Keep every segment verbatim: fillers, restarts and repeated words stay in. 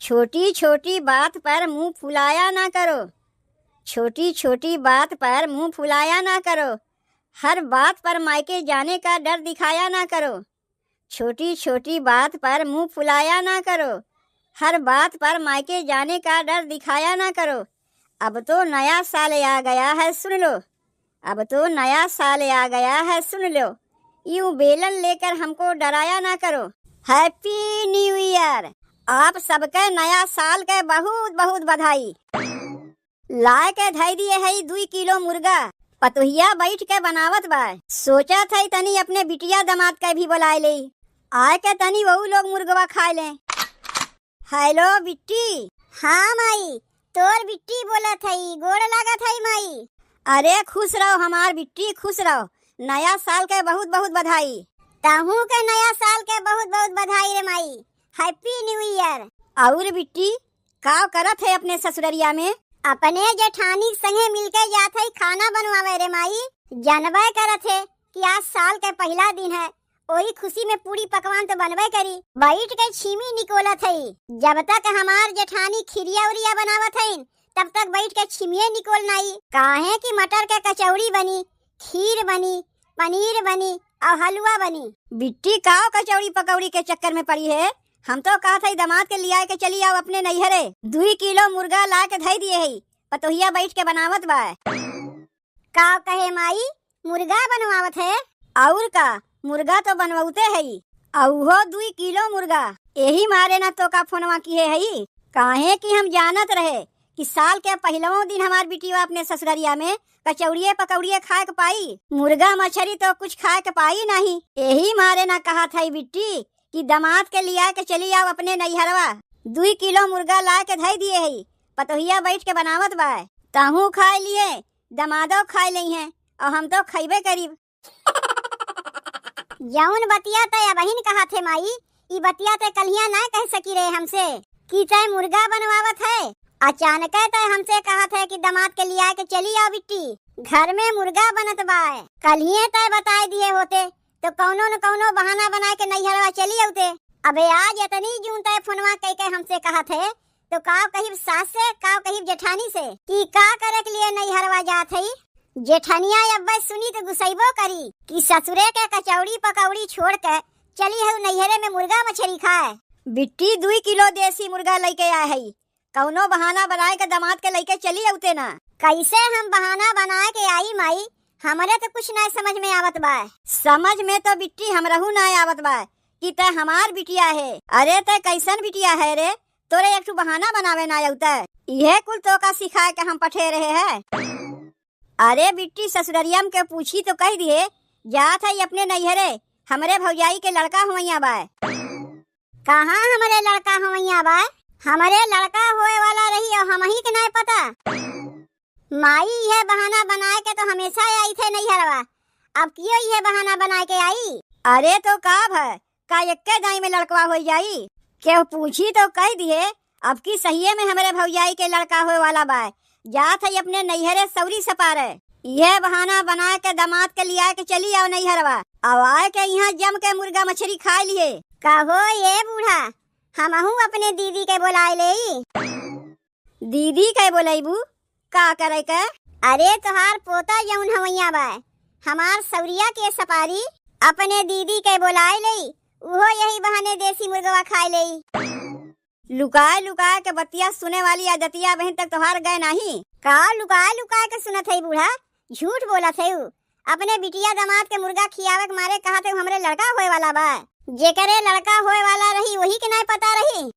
छोटी छोटी बात पर मुंह फुलाया ना करो, छोटी छोटी बात पर मुंह फुलाया ना करो, हर बात पर मायके जाने का डर दिखाया ना करो, छोटी छोटी बात पर मुंह फुलाया ना करो, हर बात पर मायके जाने का डर दिखाया ना करो। अब तो नया साल आ गया है, सुन लो, अब तो नया साल आ गया है, सुन लो, यूं बेलन लेकर हमको डराया ना करो। Happy New Year। आप सबके नया साल के बहुत बहुत बधाई। लाए के धई दिए हई दुई किलो मुर्गा, पतोहिया बैठ के बनावत बा। सोचत हई तनी अपने बिटिया दामाद के भी बोलाए लेई, आए के तनी वहू लोग मुर्गवा खाए लें। हेलो बिट्टी। हाँ माई, तोर बिट्टी बोलत हई, गोड़ लागत हई माई। अरे खुश रहो हमार बिट्टी, खुश रहो, नया साल के बहुत बहुत बधाई। तहू के नया साल के बहुत बहुत बधाई रे माई, Happy New Year। और बिट्टी, का करत है अपने ससुररिया में? अपने जेठानी के संगे मिलके जात है खाना बनवावे रे माई। जानबे करत है कि आज साल के पहिला दिन है, ओही खुशी में पूड़ी पकवान तो बनबे करी। बैठ के छीमी निकोलत है। जब तक हमार जेठानी खिरिया उरिया बनावत है, तब तक बैठ के छिमिये निकोल नाई। काहे कि मटर के कचौड़ी बनी, खीर बनी, पनीर बनी और हलवा बनी। बिट्टी, काव कचौड़ी पकौड़ी के चक्कर में पड़ी है? हम तो कहत हई दामाद के लियाए के चली आओ अपने नैहरे। दुई किलो मुर्गा ला के धई दिए हई, पतोहिया बैठ के बनावत बा। काव कहे माई, मुर्गा बनवावत है? और का, मुर्गा तो बनवाते हई, और उहो दुई किलो मुर्गा। यही मारे ना तो का फोनवा किहे हई, काहे कि हम जानत रहे कि साल के पहिलवो दिन हमार बिटिया अपने ससुररिया में कचौड़िए पकौड़िए खाए के पाई, मुर्गा मछरी तो कुछ खाए के पाई नहीं। यही मारे ना कहत हई बिट्टी कि दामाद के लिया के चली आओ अपने नैहरवा, दुई किलो मुर्गा ला के धई दिए हई, पतोहिया बैठ के बनावत बा, तहू खाए लिए, दामादो खाए लेइहें, और हम तो खइबे करीब। जौन बतिया तय अबहिन कहत है माई, ई बतिया तय कल्हिया ना कह सकी रहे हमसे कि तय मुर्गा बनवावत है। अचानक तय हमसे कहत है कि दामाद के लिया के चली आओ बिट्टी, घर में मुर्गा बनत बा। कल्हिए तय बताए दिए होते तो कौनो न कौनो बहाना बना के नैहरवा चली आउते। अबे आज इतनी जून तय फोनवा कह के हमसे कहत है तो काव कहिब सास से, काव कहिब जेठानी से कि का करे के लिए नैहरवा जात हई। जेठनिया अब्बे सुनी तो गुस्सैबो करी कि ससुरे के कचौड़ी पकौड़ी छोड़ के चली हऊ नैहरे में मुर्गा मछरी खाए। बिट्टी दुई किलो देसी मुर्गा लइके आए हई, कौनो बहाना बनाए के दामाद के लइके चली अउते ना। कैसे हम बहाना बनाए के आई माई, हमरे तो कुछ ना समझ में आवत बा। समझ में तो बिट्टी हमरहू ना आवत बा कि तय हमार बिटिया है। अरे तय कैसन बिटिया है रे, तोरे एक ठो बहाना बनावे ना अउते। इहे कुल तो का सिखाए के हम पठे रहे हैं। अरे बिट्टी, ससुररिया में के पूछी तो कह दिए, जात है अपने नैहरे, हमरे भौजाई के लड़का हुवैया बा। कहाँ हमरे लड़का हुवैया बा? हमरे लड़का होए वाला रही और हमही के नाय पता। माई इहे बहाना बनाए के तो हमेशा आई थे नैहरवा, अब कियो इहे बहाना बनाए के आई? अरे तो का भय, का एक्के दाई में लड़कवा हो जाई? केहू पूछी तो कह दिए, अब की सहिए में हमरे भौजाई के लड़का होए वाला बा, जात है अपने नैहरे सौरी सपारे। इहे बहाना बना के दामाद के लिया के चली आओ नैहरवा, अब आए के यहाँ जम के मुर्गा मछरी खाए लिए। कहो ये बूढ़ा, हमहू अपने दीदी के बोलाए लेई। दीदी के बोलैबू? का करे के? अरे तोहार पोता जौन हवैया बा, हमार सौरिया के सपारी, अपने दीदी के बोलाए लेई, उहो यही बहाने देसी मुर्गवा खाए लेई। लुकाए लुकाए के बतिया सुने वाली आदतिया अबहिन तक तोहार गए नाही। का लुकाए लुकाए के सुनत है बूढ़ा? झूठ बोलत है उ। अपने बिटिया दामाद के मुर्गा खियावे के मारे कहत है हमरे लड़का होए वाला बा। जेकरे लड़का होए वाला रही वही के नाय पता रही।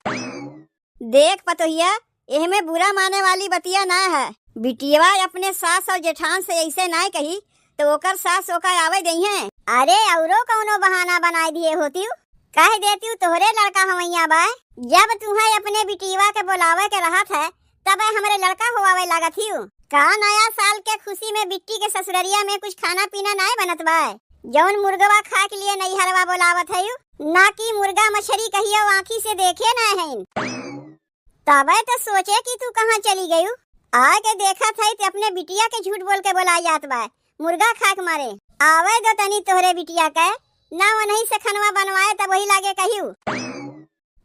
देख पतोहिया, एहमे बुरा माने वाली बतिया ना है। बिटियवा अपने सास और जेठान से ऐसे नाय कही, तो ओकर सास ओका आवे देइहें। अरे, औरो कौनो बहाना बनाए दिए होतिउ, कह देतिउ तोहरे लड़का हवैया बा। जब तुहें अपने बिटियवा के बोलावे के रहत है, तब हमरे लड़का होआवे लागत हिउ। का नया साल के खुशी में बिट्टी के ससुररिया में कुछ खाना पीना नाय बनत बा? जौन मुर्गवा खाए के लिए नैहरवा बोलावत है, ना कि मुर्गा मछरी कहियो आँखी से देखे ना है। तबे तो सोचे कि तू कहाँ चली गयू। आके देखत है तो अपने बिटिया के झूठ बोल के बोला जात बा, मुर्गा खाए के मारे। आवे दो तनी तोहरे बिटिया के, ना वनही से खनवा बनवाए तब वही लागे कहियो।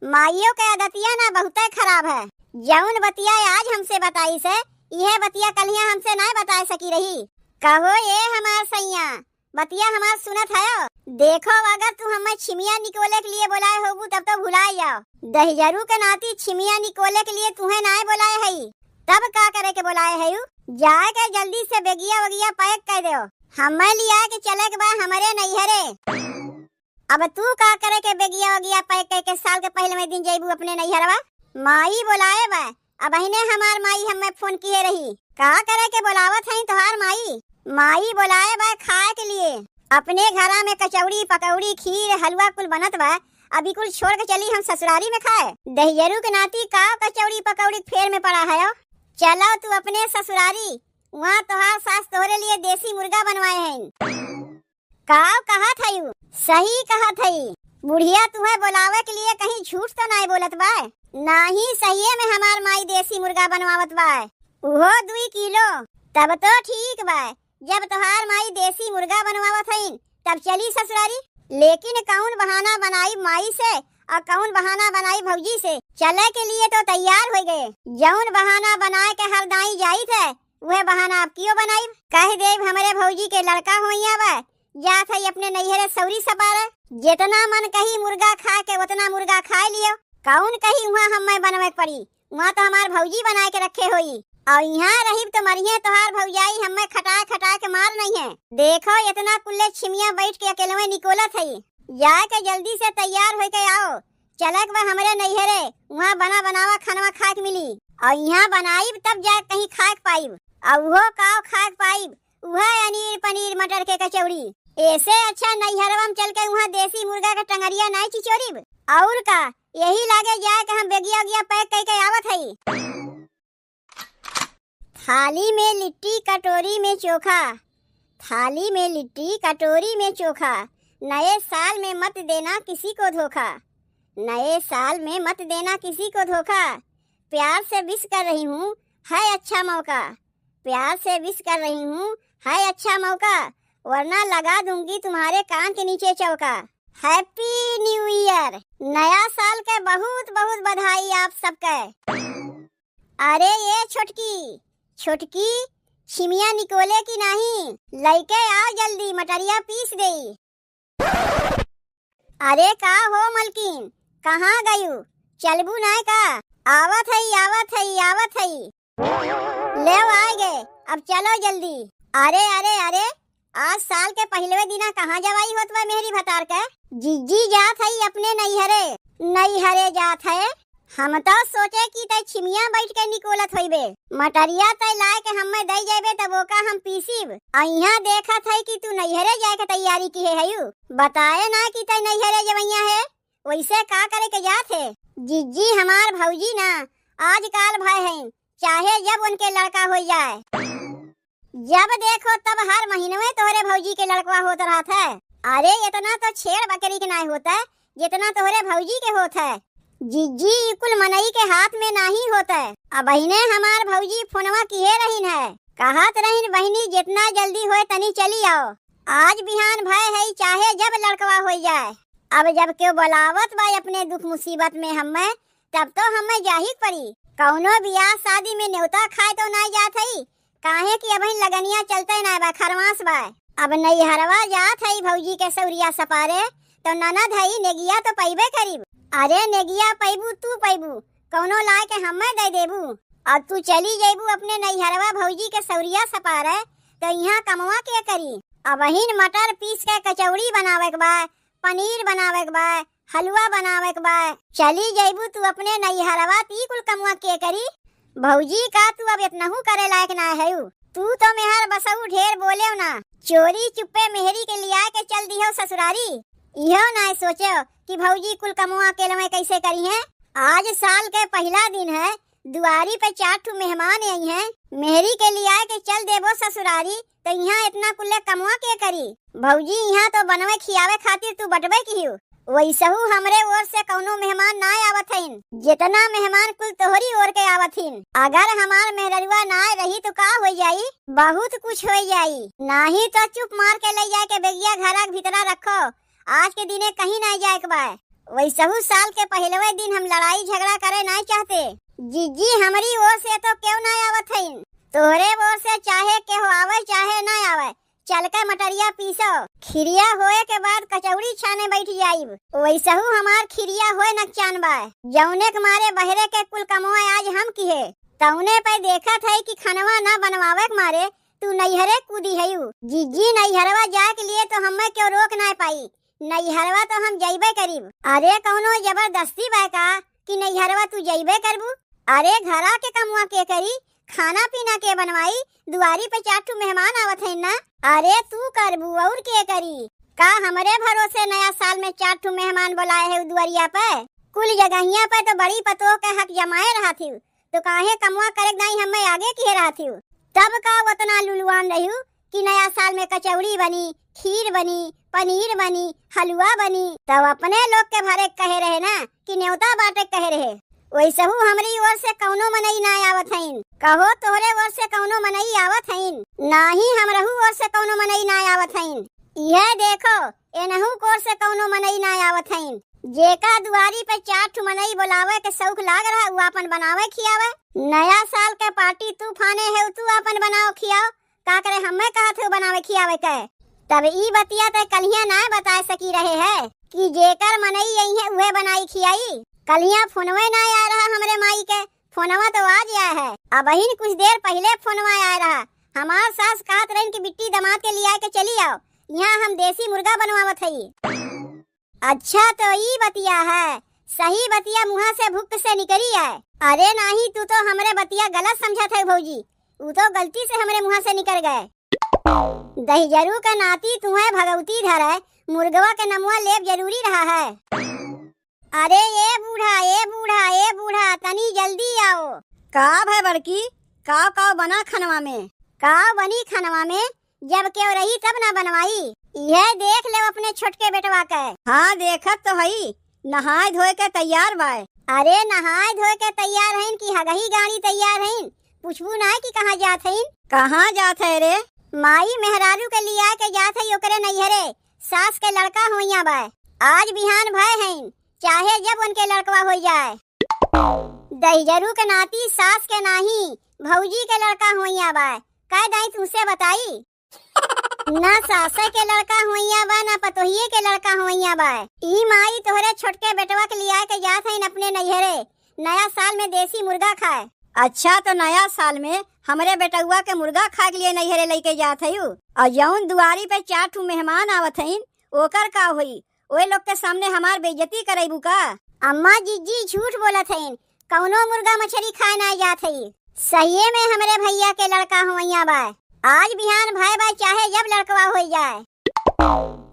माइयो के आदतिया ना बहुते खराब है। जउन बतिया आज हमसे बताइस है, इहे बतिया कलिया हमसे नाय बताए सकी रही। कहो ए हमार सैया, बतिया हमार सुनत हयो? देखो, अगर तू हमें छिमिया निकोले के लिए बोलाए होबू, तब तो भुलाए जाओ। दहिजरू के नाती छिमिया निकोले के लिए तुहें नाय बोलाए हई, तब का करे के बोलाए हयू? जाए के जल्दी से बेगिया वगिया पैक कर दो, हमें लिया के चले के बा हमरे नैहरे। अब तू का करे के बेगिया वगिया पैक करके साल के पहले में दिन जइबू अपने नैहरवा? माई बोलाए बा, अबहिने हमार माई हमें फोन किए रही। का करे के बोलावत हई तोहार माई? माई बोलाए बा खाए के लिए। अपने घरा में कचौड़ी, पकौड़ी, खीर, हलवा कुल बनत बा, अभी कुल छोड़ के चली हम ससुरारी में खाए। दहिजरू के नाती का कचौड़ी पकौड़ी के फेर में पड़ा हयो? चलो तू अपने ससुरारी, वहाँ तोहार सास तोहरे लिए देसी मुर्गा बनवाए हैं। का कहत हयू? सही कहत हई। बुढ़िया तुहें बोलावे के लिए कहीं झूठ तो नाय बोलत बा? नाही, सहिए में हमार माई देसी मुर्गा बनवावत बा, उहो दुई किलो। तब तो ठीक बा, जब तोहार माई देसी मुर्गा बनवावत हईन, तब चली ससुरारी। लेकिन कौन बहाना बनाई माई से और कौन बहाना बनाई भौजी से? चले के लिए तो तैयार हो गए। जौन बहाना बनाए के हरदाई जाइत है, उहे बहाना अब कियो बनाइब। कह देब हमरे भौजी के लड़का होइया बा, जात है अपने नैहरे सौरी सपारे। जितना मन कही मुर्गा खाए के, उतना मुर्गा खाए लियो। कौन कही वहाँ हमें बनवे के पड़ी? वहाँ तो हमार भौजी बनाए के रखे होई। और यहाँ रहिब तो मरिहे तोहार भौजाई, हमें खटाए खटाए के मार नहीं है। देखो, इतना कुल्ले छिमिया बैठ के अकेलवे निकोलत है। जाए के जल्दी से तैयार होके आओ, चलक बा हमरे नैहरे, वहाँ बना बनावा खानवा खाए के मिली। और यहाँ बनाइब तब जाए कहीं खाए के पाइब। और उहो काव खाए के पाइब, उहे अनीर पनीर मटर के कचौड़ी। ऐसे अच्छा नैहरवा में चल के वहाँ देसी मुर्गा के टंगरिया नाई चिचोरिब। और का, यही लागे जाए के हम बेगिया उगिया पैक कई के आवत हई। थाली में लिट्टी, कटोरी में चोखा, थाली में लिट्टी, कटोरी में चोखा, नए साल में मत देना किसी को धोखा, नए साल में मत देना किसी को धोखा, प्यार से विश कर रही हूँ, है अच्छा मौका, प्यार से विश कर रही हूँ, है अच्छा मौका, वरना लगा दूंगी तुम्हारे कान के नीचे चौका। Happy New Year, नया साल के बहुत बहुत बधाई आप सबके। अरे ये छोटकी, छोटकी, छिमिया निकोले की नाही, लइके आओ जल्दी, मटरिया पीस देई। अरे का हो मलकिन, कहाँ गयू? चलबू नाय का? आवत हई, आवत हई, आवत हई। ले आए गए, अब चलो जल्दी। अरे, अरे, अरे, आज साल के पहिलवे दिना कहाँ जवाई होत बा मेहरी भतार के? जिज्जी जात हई अपने नैहरे, नैहरे जात है। हम तो सोचे कि तै छिमिया बैठ के निकोलत होइबे, मटरिया तै लाए के हम्मे दई जाइबे तब ओका हम पीसीब। आ इहाँ देखत हई कि तू नैहरे जाए के तैयारी किहे हयू, बताए ना कि तै नैहरे जवैया है, वैसे का करे के जात है? जिज्जी हमार भौजी ना आजकाल भय हैं, चाहे जब उनके लड़का हो जाए। जब देखो तब हर महीनवे तोहरे भौजी के लड़कवा होत रहत है। अरे इतना तो छेड़ बकरी के नाय होत है, जितना तोहरे भौजी के होत है। जिज्जी, ई कुल मनई के हाथ में नाही होत है। अबहिने हमार भौजी फोनवा किहे रहिन है, कहत रहिन, "बहिनी, जितना जल्दी होए तनी चली आओ।" आज बिहान भय है, चाहे जब लड़कवा हो जाए। अब जब केहू बोलावत बा अपने दुख मुसीबत में हम्मे, तब तो हम्मे जाही के पड़ी। कौनो बियाह शादी में न्योता खाए तो नाय जात हई, काहे कि अबहिन लगनिया चलते नाय बा, खरवास बा। अब नैहरवा जात हई भौजी के सौरिया सपारे, तो ननद हई, नेगिया तो पइबे करीब। अरे नेगिया पइबू, तू पइबू, कौनो लाए के हम्मे दे देबू। और तू चली जइबू अपने नैहरवा भौजी के सौरिया सपारे, तो इहाँ कमवा के करी? अबहिन मटर पीस के कचौड़ी बनावे के बा, पनीर बनावे के बा, हलवा बनावे के बा। चली जइबू तू अपने नैहरवा, ती कुल कमवा के करी? भौजी, का तू अब इतनहू करे लायक ना हयू? तू तो मेहर बसऊ ढेर बोलेव ना, चोरी चुप्पे मेहरी के लिया के चल दिहो ससुरारी। इहो ना सोचेव कि भौजी कुल कमवा अकेलवे कैसे करी हैं। आज साल के पहिला दिन है, दुआरी पे चार ठू मेहमान आई हैं, मेहरी के लिया के चल देबो ससुरारी, तो इहाँ इतना कुल्ले कमवा के करी? भौजी, इहाँ तो बनवे खियावे खातिर तू बटबे किहू। वैसहू हमरे ओर से कौनो मेहमान ना आवत हइन, जितना मेहमान कुल तोहरी ओर के आवत हिन। अगर हमार मेहररुआ ना रही तो का हो जाई? बहुत कुछ हो जाई। नाही तो चुप मार के ले जाए के बेगिया घरा के भीतरा रखो, आज के दिने कहीं ना जाए के बा। वैसहू साल के पहिलवे दिन हम लड़ाई झगड़ा करे नाय चाहते। जिज्जी, हमरी ओर से तो केहू नाय आवत हइन, तोहरे ओर से चाहे केहू आवे चाहे ना आवे, चल के मटरिया पीसो। खिरिया होए के बाद कचौड़ी छाने बैठ जाइब। वैसहू हमार खिरिया होए नकचान बा, जौने के मारे बहरे के कुल कमवा आज हम किहे। तौने पे देखत है कि खनवा ना बनवावे के मारे तू नैहरे कूदी हयू। जिज्जी, नैहरवा जाए के लिए तो हमें केहू रोक ना पाई, नैहरवा तो हम जइबे करीब। अरे, कौनो जबरदस्ती बा का कि नैहरवा तू जइबे करबू? अरे, घरा के कमवा के करी, खाना पीना के बनवाई, दुआरी पे चार ठू मेहमान आवत हैं ना। अरे, तू करबू और के करी? का हमरे भरोसे नया साल में चार ठू मेहमान बोलाए है दुआरिया पे? कुल जगहिया पे तो बड़ी पतोह के हक जमाए रहत हिउ, तो काहे कमवा करे के दाई हमें आगे किहे रहत हिउ? तब का उतना लुलुआन रहिउ कि नया साल में कचौड़ी बनी, खीर बनी, पनीर बनी, हलवा बनी, तब अपने लोग के भरे के कहे रहे ना कि न्योता बांटे के कहे रहे। वैसहू हमरी ओर से कौनो मनई ना आवत हइन। कहो तोहरे ओर से कौनो मनई आवत हइन? नाही, हमरहू ओर से कौनो मनई ना आवत हइन। इहे देखो, एनहू कोर से कौनो मनई ना आवत हइन। जेका दुआरी पे चार ठू मनई बोलावे के शौक लाग रहा, उ आपन बनावे खियावे। नया साल के पार्टी तू फाने है, तू आपन बनाओ खियाओ, का करे हमें कहत हो बनावे खियावे के? तब ई बतिया ते कलिया ना बताए सकी रहे है कि जेकर मनई यही है उहे बनाई खियाई। कलिया फोनवे ना आ रहा हमरे माई के, फोनवा तो आ गया है। अबहिन कुछ देर पहिले फोनवा आए रहा, हमार सास कहत रहिन कि बिट्टी दमाद के लियाए के चली आओ, यहाँ हम देसी मुर्गा बनवावत हई। अच्छा तो ई बतिया है, सही बतिया मुँहा से भुक से निकरी है। अरे नाही, तू तो हमरे बतिया गलत समझत है भौजी, उ तो गलती से हमरे मुँहा से निकर गए। दहिजरू के नाती तुहे भगवती धरे, मुर्गवा के नमुआ लेब जरूरी रहा है। अरे ए बूढ़ा, ए बूढ़ा, ए बूढ़ा, तनी जल्दी आओ। का भय बड़की, काव काव बना खनवा में? काव बनी खनवा में, जब केव रही तब ना बनवाई। इहे देख लेव अपने छोटके बेटवा के। हाँ, देखत तो हई, नहाए धोए के तैयार बाय। अरे नहाए धोए के तैयार हइन कि हगही गाड़ी तैयार हइन? पूछबू नाय कि कहाँ जात हइन? कहाँ जात है रे? माई मेहरारू के लिया के जात है ओकरे नैहरे, सास के लड़का होइया बाय। आज बिहान भय हइन, चाहे जब उनके लड़कवा हो जाए। दहिजरू के नाती सास के नाही, भौजी के लड़का होइया बाय। कह दाई तुमसे बताई। ना सासे के लड़का होइया बा, ना पतोहिए के लड़का होइया बा। ई माई तोहरे छोटके बेटवा के लिया के जात हइन अपने नैहरे, नया साल में देसी मुर्गा खाए। अच्छा, तो नया साल में हमरे बेटउआ के मुर्गा खाए के लिए नैहरे लेके जात हयू? और जौन दुआरी पे चार ठू मेहमान आवत हइन, ओकर का होई? ओए लोग के सामने हमार बेइज्जती करैबू का? अम्मा जिज्जी झूठ बोलत हइन, कौनो मुर्गा मछरी खाए ना जात हई। सहिए में हमरे भैया के लड़का होइया बा। आज बिहान भय बा, चाहे जब लड़कवा होई जाए।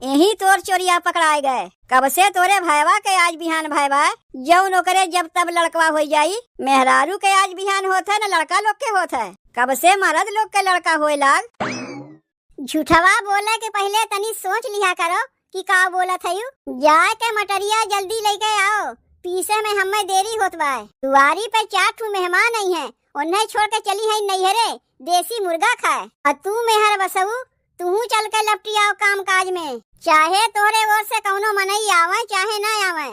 यही तोर चोरिया पकड़ाए गए। कब से तोरे भयवा के आज बिहान भय बा, जौन ओकरे जब तब लड़कवा होई जाई। मेहरारू के आज बिहान होत है न लड़का लोग के होत है, कब से मर्द लोग के लड़का होए लाग। झूठवा बोले के पहिले तनी सोच लिहा करो कि का बोलत हयू। जाए के मटरिया जल्दी लेके आओ, पीसे में हमें देरी होत बा। दुआरी पे चार ठू मेहमान आई हैं, उन्हें छोड़ के चली हैं नैहरे देसी मुर्गा खाए। और तू मेहर बसऊ, तू चल के लपटी आओ काम काज में, चाहे तोहरे ओर से कौनो मनई आवे चाहे ना आवे।